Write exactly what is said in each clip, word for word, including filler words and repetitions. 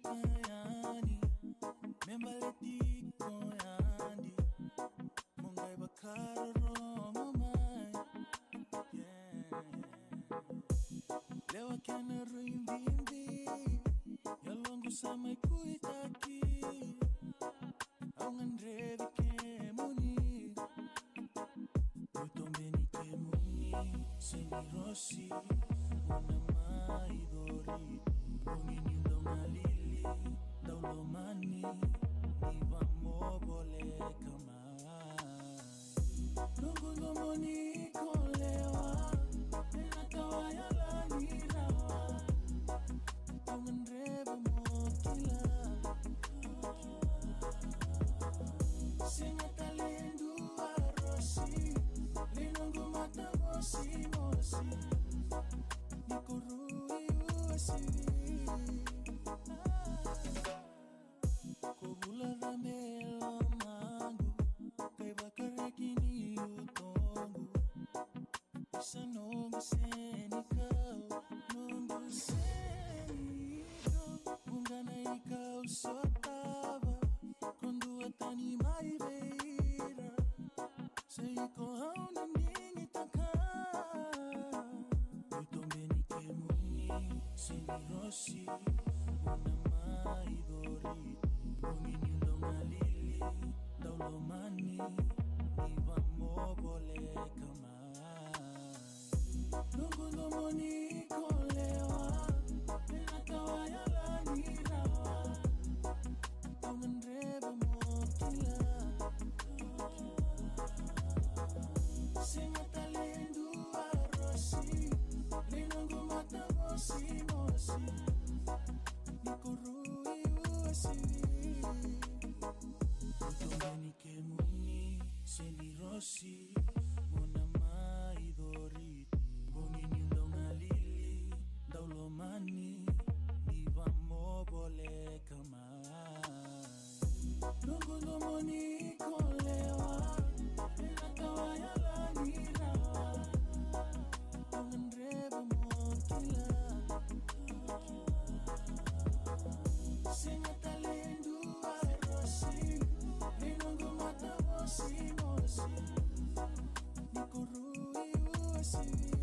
Ka yani me baleti iko yani, mo qai vakarorogo mai. Yeah. Lewa kena rui bibi, yaloqu sa mai kuitaki. Au gadrevi kemuni. Io, tobe ni kemuni, se ni rosi, mo na mai cori. Bogi niu dau galili, dau lomani, ni vamovoleka mai. Noqu domo ni kolewa, ena tawa yalani rawa. Au gadreva mo kila. Sega tale e dua rosi, ni noqu mata mosimosi. Ni ko rui uasivi. Ko vula ra me lomaqu, kai vakareki ni utoqu. Isa noqu senikau, noqu senikau. Vuqa na ikau sotava, ko dua tani mai vei ira. Sa iko au na digitaka. Io, tobe ni kemuni, se ni rosi, mo na mai cori. Bogi niu dau galili, dau lomani, ni vamovoleka mai. Noqu domo ni kolewa, ena tawa yalani rawa. Au gadreva mo kila. Sega tale e dua rosi, ni noqu mata mosimosi. Ni ko rui uasivi. Io, tobe ni kemuni, se ni rosi, mo na mai cori. Bogi niu dau galili, dau lomani, ni vamovoleka mai. Noqu domo ni kolewa, ena tawa yalani rawa. Au gadreva mo kila. Sega tale e dua rosi, ni noqu mata mosimosi. Ni ko rui uasivi.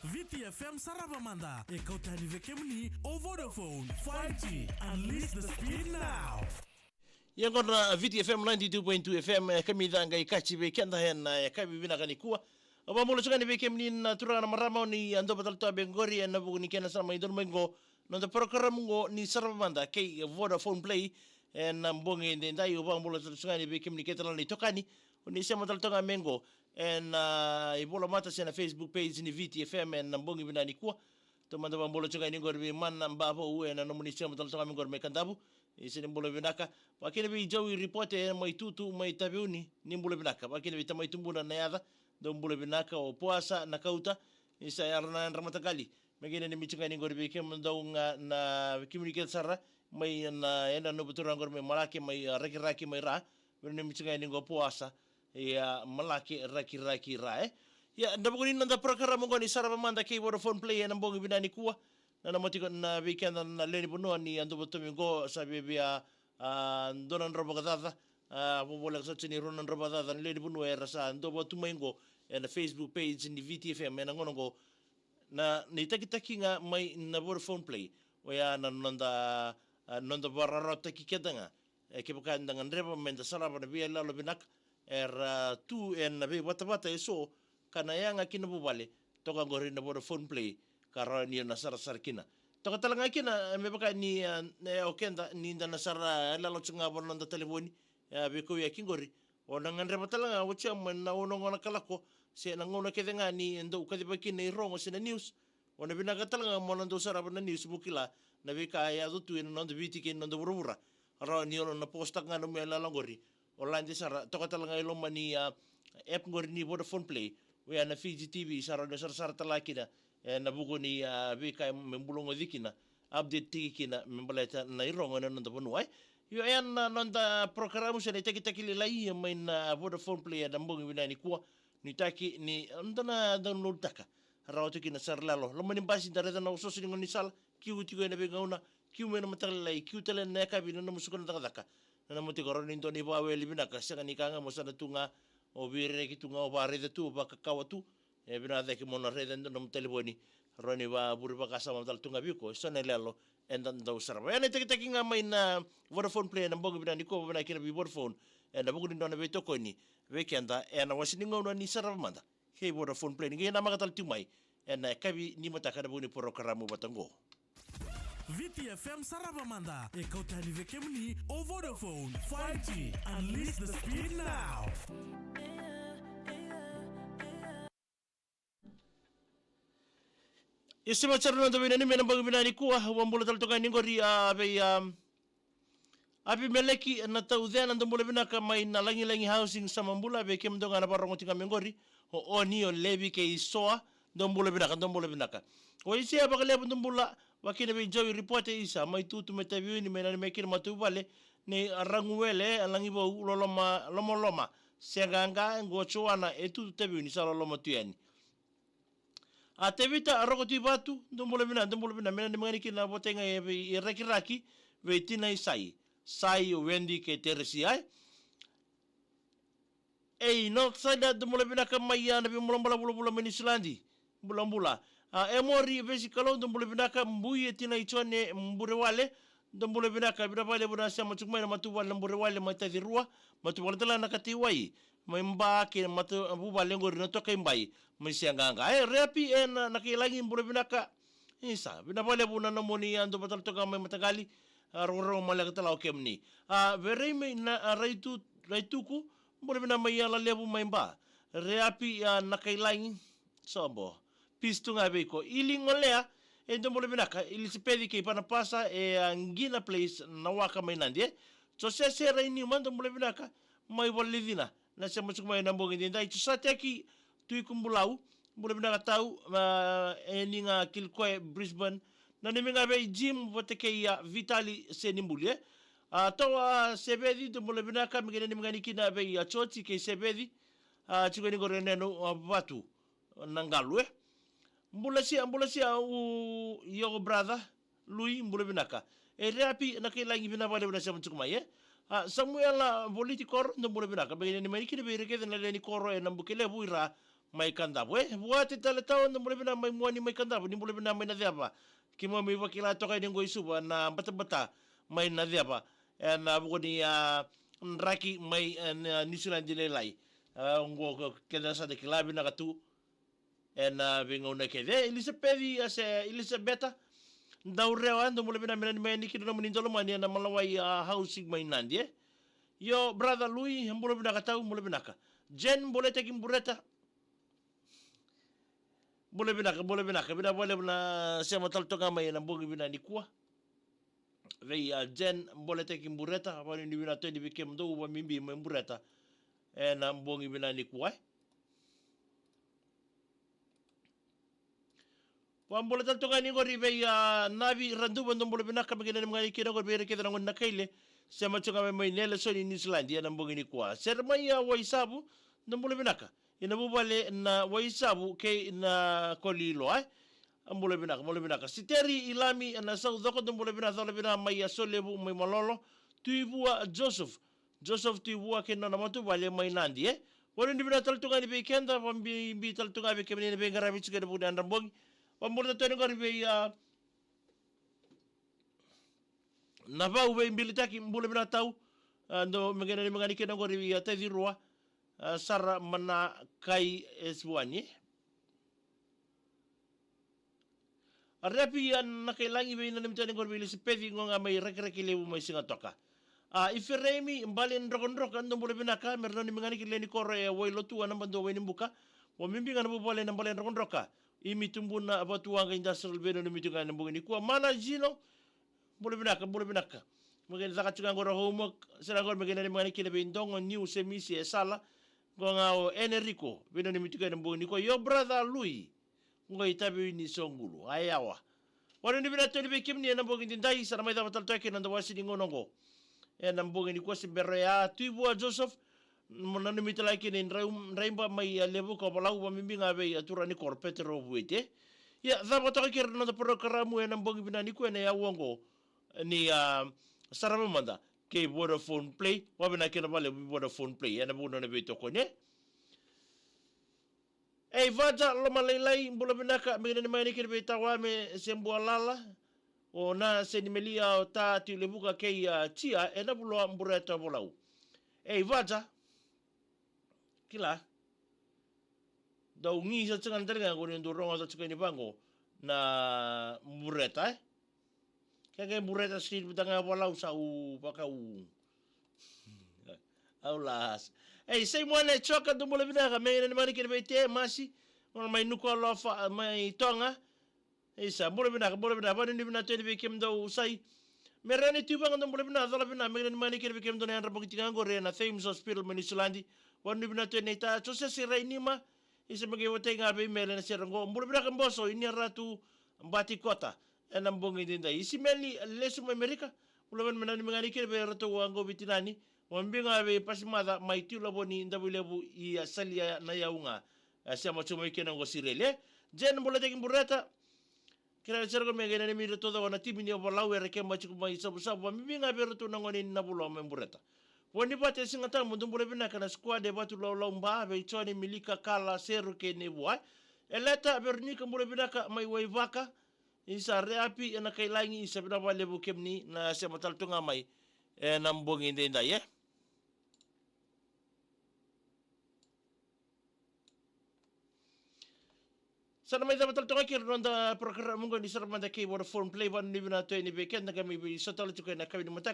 Viti F M sarava mada, e kauta yani vei kemuni o Vodafone five G. Unleash the speed now. Ia qo na Viti F M ninety-two point two F M, e, kamica qai kaci vei keda ena, e, yakavi vinaka nikua. Au vakabula tiko ga yani vei kemuni na turaga na marama o ni a dova tale toka mai qori ena vuku ni kena sa mai donu mai qo na noda porokaramu qo ni sarava mada kei Vodafone Play ena bogi edaidai. Au vakabula tale tiko ga yani vei kemuni kece tale na itokani o ni sema tale toka ga mai qo ena, a, ivolamata se na Facebook page ni Viti F M ena bogi vinaka nikua. Taumada vakabula tiko ga yani qori vei Mana Bavou ena nomuni sema tale toka ga mai qori mai Kadavu. Ni se ni bula vinaka. Vakakina vei Joey Ripote mai Tutu mai Taveuni, ni bula vinaka. Vakakina vei Tamai Tubuna na yaca, dou bula vinaka. O Poasa na kauta, ni sa yara na yadra mataqali. Me kina ni miti ga yani qori vei kemudou ga na, vei kemuni kece sara mai na yadra na vuturaga qori mai Malake, mai, a, Rakiraki mai Ra. Vei na miti ga yani qo Poasa, ia Malake, Rakiraki, Ra, e. Ia, na vuku ni noda porokaramu qo ni sarava mada kei Vodafone Play ena bogi vinaka nikua. Na, na mati ko na vei keda na lewe ni vanua ni a dova tu mai qo, sa via via, a, dua na drau vakacaca, a, vovoleka sara tiko ni rua na drau vakacaca na lewe ni vanua era sa dova tu mai qo ena Facebook page ni Viti F M ena gauna qo. Na, na itakitaki ga mai na Vodafone Play, oya na noda, a, noda vakararawataki keda ga. E, kevaka eda gadreva meda sarava na veiyalayala vinaka era tu ena veivatavata eso, ka na yaga ki na vuvale, toka qori na Vodafone Play, ka rawa ni o na sarasara kina. Toka tale ga kina, e, me vaka ni, e, e, o keda ni da na sara yalayala tiko ga vua na noda talevoni, e, veikauyaki qori. O na gadreva tale ga oti ya mai na ono ga na kaloko, se na gauna kece ga ni dau kacivaki kina i rogo se na news. O na vinaka tale ga mo na dau sarava na news mo kila na veika e yaco tu ena noda Viti kei na noda vuravura. Rawa ni o na postaka ga nomu yalayala qori. O lade sara, toka tale ga i loma ni, a, app qori ni Vodafone Play. Oya na Fiji T V, sa rawa ni o sarasara tale ga kina ena vuku ni, a, veika me bula goci kina update tiki kina me baleta na irogo ena noda vanua, e. Io, ena noda porokaramu se na itakitaki lailai mai na Vodafone Play ena bogi vinaka nikua. Nuitaki ni da na download taka rawa tu kina sara lalo. Loma ni basi da raica na ososo ni gaunisala, kiu tiko ena veigauna, kiu mai na mataka lailai, kiu tale na yakavi na nomu suka na cakacaka. Na nomu tiko rawa ni dua na ivakaweli vinaka, sega ni ka ga mo sa na tu ga o veirereki tu ga, o vakaraica tu, o vakakawa tu. E vinaka cake mo na raica e dua nomu talevoni, rawa ni vakavure vakasama tale tu ga vei iko e so na iyaloyalo eda dau sarava. Ena itakitaki ga mai na Vodafone Play ena bogi vinaka nikua, vinaka kina vei Vodafone ena vuku ni nona veitokoni vei keda ena wase ni gauna ni sarava mada kei Vodafone Play. Ni qai namaka tale tu mai ena yakavi ni mataka ena vuku ni porokaramu vata oqo. Viti F M sarava mada, e kauta yani vei kemuni o Vodafone five G. Unleash the speed now. Io, sa bula sara na noda veinanumi ena bogi vinaka nikua. Au a bula tale toka yani qori, a, vei, a, Avimeleki na Taucena, dou bula vinaka mai na Lagilagi Housing, sa ma bula. Vei kemudou ga na vakarogo tiko ga mai qori, o Oni, o Levi kei Soa, dou bula vinaka, dou bula vinaka. O Isea Vakalevu, dou bula, vakakina vei Joey Reporter, Isa mai Tutu mai Taveuni, me nanumi kina matavuvale nei Raguwele, a Lagivou, loloma, lomaloma, se qaqa, qo Joana e Tutu Taveuni, sa loloma tu yani. A Tevita, a Roko Tui Vatu, dou bula vinaka, dou bula vinaka, me nanumi ga yani kina vata ga e vei, e Rakiraki, vei Tina Isai, Sai, o Wendy kei Teresia, e. Ei, North Side, dou bula vinaka mai, a, na veibulabula vulavula mai Niusiladi. Bulabula. A, Emori Vesikalou, dou bula vinaka, Bui e Tina Ijone, Burewale, dou bula vinaka, vinaka vakalevu na sema tiko mai na matavuvale na Burewale mai Tacirua, matavuvale tale na Kataiwai, mai Ba kei na matavuvale qori na Tokaibai, mai Seaqaqa. E, Reapi e na, Nakailagi, bula vinaka. Isa, vinaka vakalevu na nomuni, a, dou vata tale toka mai mataqali, a, rogorogo maleka tale o kemuni. A, Vereimi na, a, Raitu, Raituku, bula vinaka mai Yalalevu mai Ba. Reapi, a, Nakailagi, sobo. Peace tu ga vei iko. Ili Golea, e dou bula vinaka. Ilisapeci kei Panapasa, e, a, Qina Place, Nawaka mai Nadi, e. Jose Sera i Niuma, dou bula vinaka. Mai Valenicina. Na sema tiko mai na bogi edaidai. Josateki Tuikubulau, bula vinaka tau, a, e ni ga Kilcoy, Brisbane. Nanumi ga vei Jim vata kei, a, Vitali Senibuli, e. A, Toa Seveci, dou bula vinaka, me qai nanumi ga yani kina vei, a, Joti kei Seveci, a, tiko yani qori e Nenu, a, Vatu, Naqalu, e. Bula sia, bula sia, u, your brother Lui, bula vinaka. E Reapi Nakailagi, vinaka vakalevu na sema tiko mai, e. A, Samuela Voliti Koro, dou bula vinaka. Me qai nanumi yani kina vei ira kece na lewe ni koro e Nabukelevu, i Ra mai Kadavu, e. Vuate Tale Tawa, dou bula vinaka mai Muani mai Kadavu, ni bula vinaka mai Naceva. Keimami vakila toka yani qo i Suva na batabata mai Naceva, e, na vuku ni, a, draki mai, e, na Niusiladi lailai. A, oqo keda sa da kila vinaka tu ena veigauna kece. Ilisapeci, a, se Ilisabeta Daurewa, dou bula vinaka, me nanumi yani kina nomuni daulomani ena Malawai, a, Housing mai Nadi, e. Your brother Lui, bula vinaka tau, bula vinaka. Jen Boleteki Bureta, bula vinaka, bula vinaka. Vinaka vakalevu na sema tale toka mai ena bogi vinaka nikua. Vei, a, Jen Boleteki Bureta, vakanuinui vinaka tu yani vei kemudou vakabibi mai Bureta ena bogi vinaka nikua, e. Vakabula tale toka yani qori vei, a, Navi Raduva, dou bula vinaka, me qai nanumi ga yani kina qori vei ira kece na gone na Kaile. Sema tiko ga mai, mai Nelson i Niusiladi ena bogi nikua. Seremaia Waisavu, dou bula vinaka. Ina vuvale na Waisavu kei na Koliloa, e. A, bula vinaka, bula vinaka. Siteri Ilami na Saucoko, dou bula vinaka, cola vinaka mai Yasolevu mai Malolo. Tuivua Joseph, Joseph Tuivua kei na nona matavuvale mai Nadi, e. Vakanuinui vinaka tale tu ga yani vei keda, vakabibi tale tu ga vei kemuni na veiqaravi tiko ena vuku ni yadra bogi. Vakabula tale tu yani qori vei, a, Navau Veibilitaki, bula vinaka tau. A, dou, me qai nanumi ga yani kina qori vei, a, Tacirua, a, Sara Manakai Esiwani, e. A Reapi, a, Nakailagi, vei nanumi tu yani qori vei Ilisapeci, qo ga mai Rakiraki Levu mai Sigatoka. A, Ifereimi Baledrokadroka, dou bula vinaka, me ra nanumi ga yani ki lewe ni koro e Wailotua, Nabadua, Wainibuka. Vakabibi ga na vuvale na Baledrokadroka. Imi Tubuna, Vatuwaqa Industrial, vei nanumi tu ga ena bogi nikua. Mana Jino, bula vinaka, bula vinaka. Me qai caka tiko ga qori homework, sega qori me qai nanumi ga yani kina vei Dogo, Niu, Semisi, e Sala. Qo ga o Enerico, vei nanumi tu ga ena bogi nikua. Your brother Lui, qo i Taveuni Soqulu, a yawa. Vakanuinui vinaka tu yani vei kemuni ena bogi edaidai, sa na mai cava tale toka kina na noda wase ni gauna oqo. Ena bogi nikua se bera ya, Tui Vua Joseph, mo nanumi tale kina i Drai-, Draiba mai, a, Levuka, Valau, vakabibi ga vei a turaga ni koro Petero Vuete. Ia, cava toka kina na noda porokaramu ena bogi vinaka nikua ena aua oqo ni, a, sarava mada kei Vodafone Play, vakavinaka kina vakalevu Vodafone Play ena vuku ni nona veitokoni, e. Ei, Vaja Lomalailai, bula vinaka, me kena ni mai ni kena vei Tawa me se Bualala, o na se ni Melia, o Ta Tui Levuka kei, a, Tia, ena Vuloa, Bureta, Volau. Ei, Vaja, kila. Dau gi sa tsaga na taliga qo ni dau rogoca tsaga ni vaqo na Bureta, e? Ke qai Bureta Street vata ga Volau sa u vakau. Au las. Ei, Saimone Choka, dou bula vinaka, me na ni mani kena vei Te Masi. Gona mai Nukualofa, mai Toga. Isa, bula vinaka, bula vinaka, vakanuinui vinaka tu yani vei kemudou Sai. Me rani tu vaga dou bula vinaka, cola vinaka, me na ni mani kena vei kemudou na yadra bogi tiko ga qori ena Thames Hospital mai Niusiladi. Vakanuinui vinaka tu yani Ta Josese Rainima. Isa, me qai vatai ga vei Mele na sere qo. Bula vinaka Boso, Inia Ratu, Batikota. Ena bogi edaidai. Isimeli lesu mai Amerika. Bula vinaka, me nanumi ga ni kena vei ratou a qo veitinani. Vakabibi ga vei Pasimaca mai Tiulavoni, Davuilevu, i a Salia na yau ga. A sema tu mai kena qo Sireli, e. Jen Bulateki Bureta. Kira sere qo me qai nanumi ratou cava na timi ni Volau era keba tiko mai Savusavu. Vakabibi ga vei ratou na gone ni Navuloa mai Bureta. Vua ni vata e Siga Tabu, dou bula vinaka na squad e Vatulaulau, ba vei Joni, Milika, Kala, Seru kei Nevua. Eleta Veronika, bula vinaka mai Waivaka. Isa Reapi ena Kailagi, isa vinaka vakalevu kemuni na sema tale tu ga mai ena bogi edaidai, e. Sa na mai cava tale toka kina na noda porokaramu qo ni sara mada kei Vodafone Play, vakanuinui vinaka tu yani vei keda qai mai vei so tale tiko ena kavi ni mataka.